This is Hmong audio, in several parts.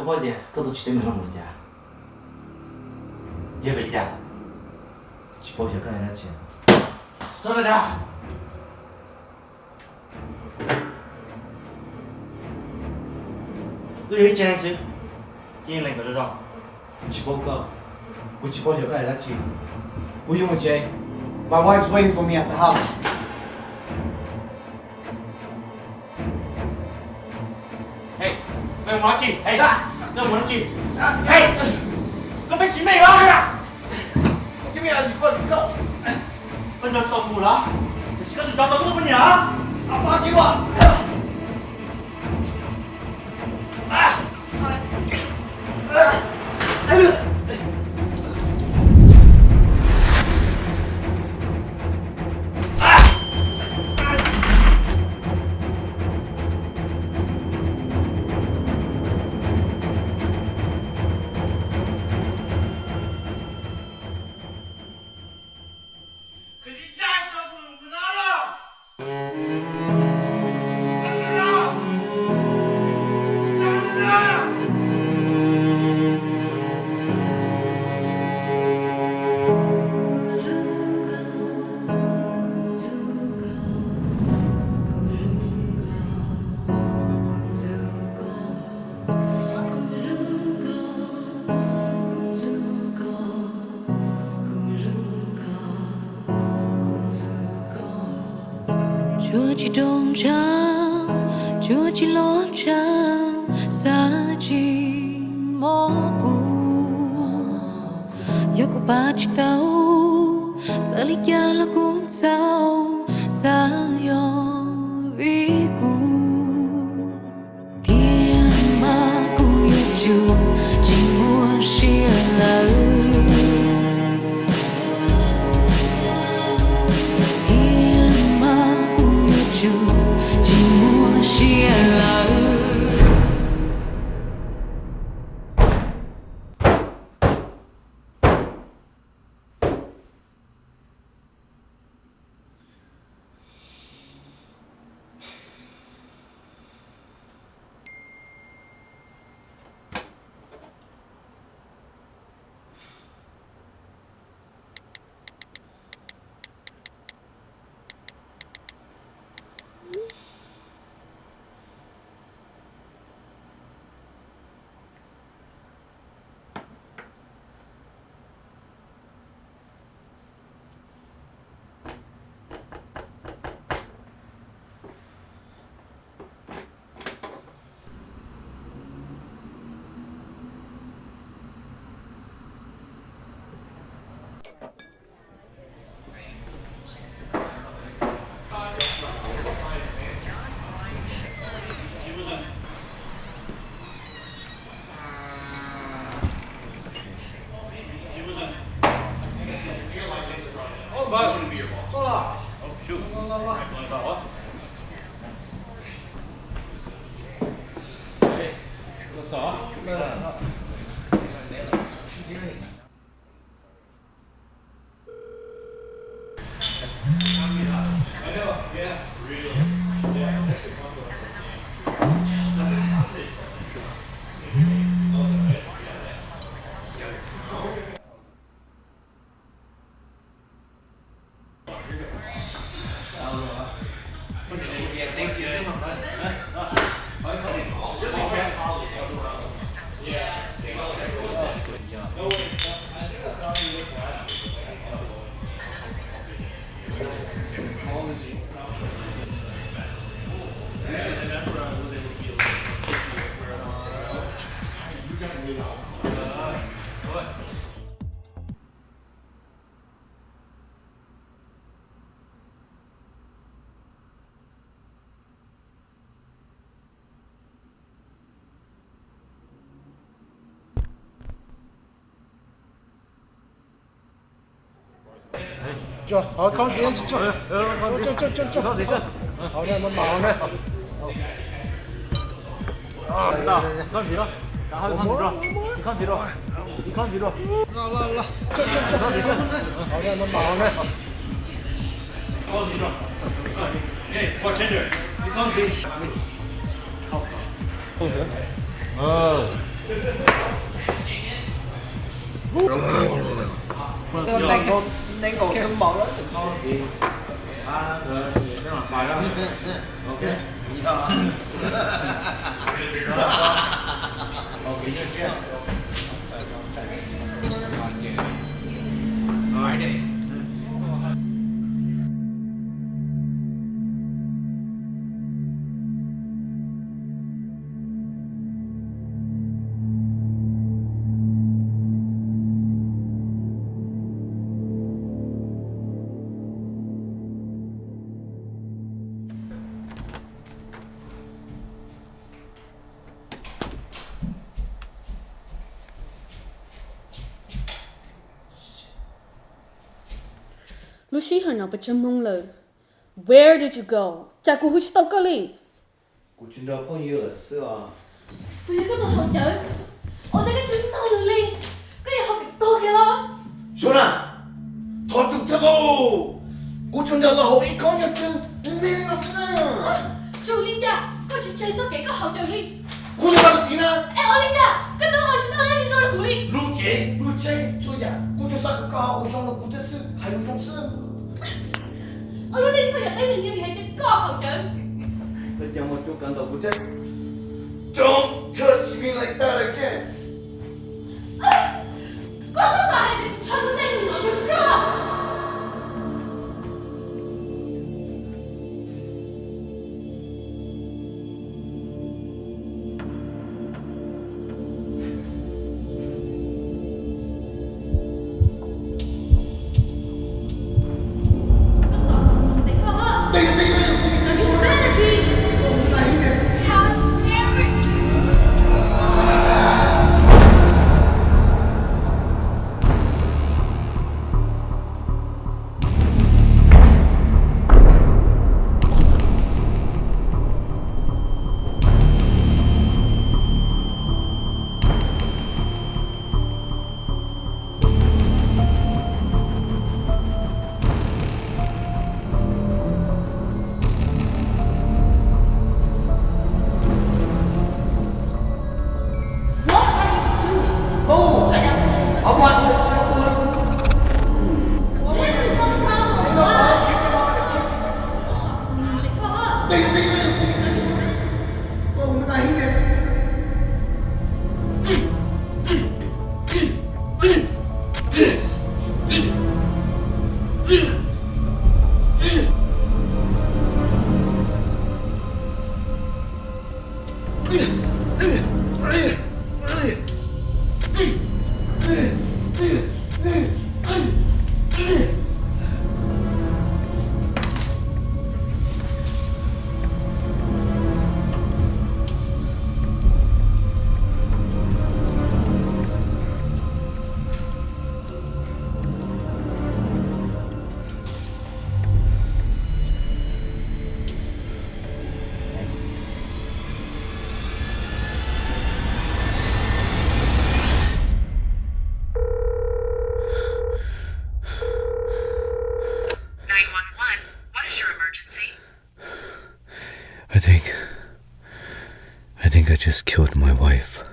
Paub tias koj tus tsis teb me hlob mus li cas? Yog vim li cas? Tsis paub xyov koj hais dab tsi. Xav li dag. Wb yog ib tsev neeg xwb, cia li lees kom zoo zoo. Kuv tsis paub koj, kuv tsis paub xyov koj hais dab tsi. Kuv yuav mus tsev. My wife's waiting for me at the house. Hey, koj mus dab tsi? Hey, koj mus dab tsi? Hey, koj peb tsis meej los? Koj nco tsis tau kuv los? Tiam sis koj tseem nco tau koj tus poj niam? Tsuas tsis doog tshaj, tsuas tsis loj tshaj, xav tsis mob kuv. Yog kuv pab tsis tau, txawm li cas los kuv txaus, xav yog vim kuv. Tiam mas kuv yuav tsum tsis muaj siab lawm. Tiam mas kuv yuav tsum tsis muaj siab lawm. Name, name of the mouth. Lub sij hawm no pes tsawg moos lawm? Where did you go? Cas kuv hu tsis tau koj li? Kuv tsis nrog phooj ywg lawm xwb os. Kuv yog koj tus haus cawv, ua cas koj tsis nug lwm li? Koj yuav haus pem tog kiag los? Suav na, thov tsum thiab lauj, kuv tsuas nrog los haus ib khob nyuag tsw me me no xwb na. Tsum li cas? Koj tsis tseg txoj kev koj haus cawv li. Kuv yog koj tus txiv na. Es ua li cas koj twb ua tsis tau dab tsi zoo rau kuv li? Lub tsev lub tsheb txhua yam kuv tsuas xav kom koj ua zoo rau kuv thiab xwb, hais lus zoo xwb. Ua lub neej txhua yam teeb meem nyias vim hais tias koj haus cawv. Lawv cas muaj coob kav ntawm kuv thiab. Don't touch me like that again. Koj txhob xav hais tias kuv tshuav lub neej no yog koj. Nine one one, what is your emergency? I think, I think I just killed my wife.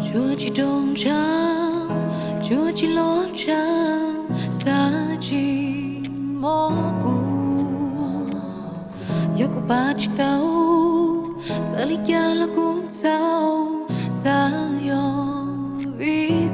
Tsuas tsis rooj tshab, tsuas tsis loj tshab, xav tsis mob kuv. Yog kuv pab tsis tau, txawm li cas los kuv txaus, xav yog vim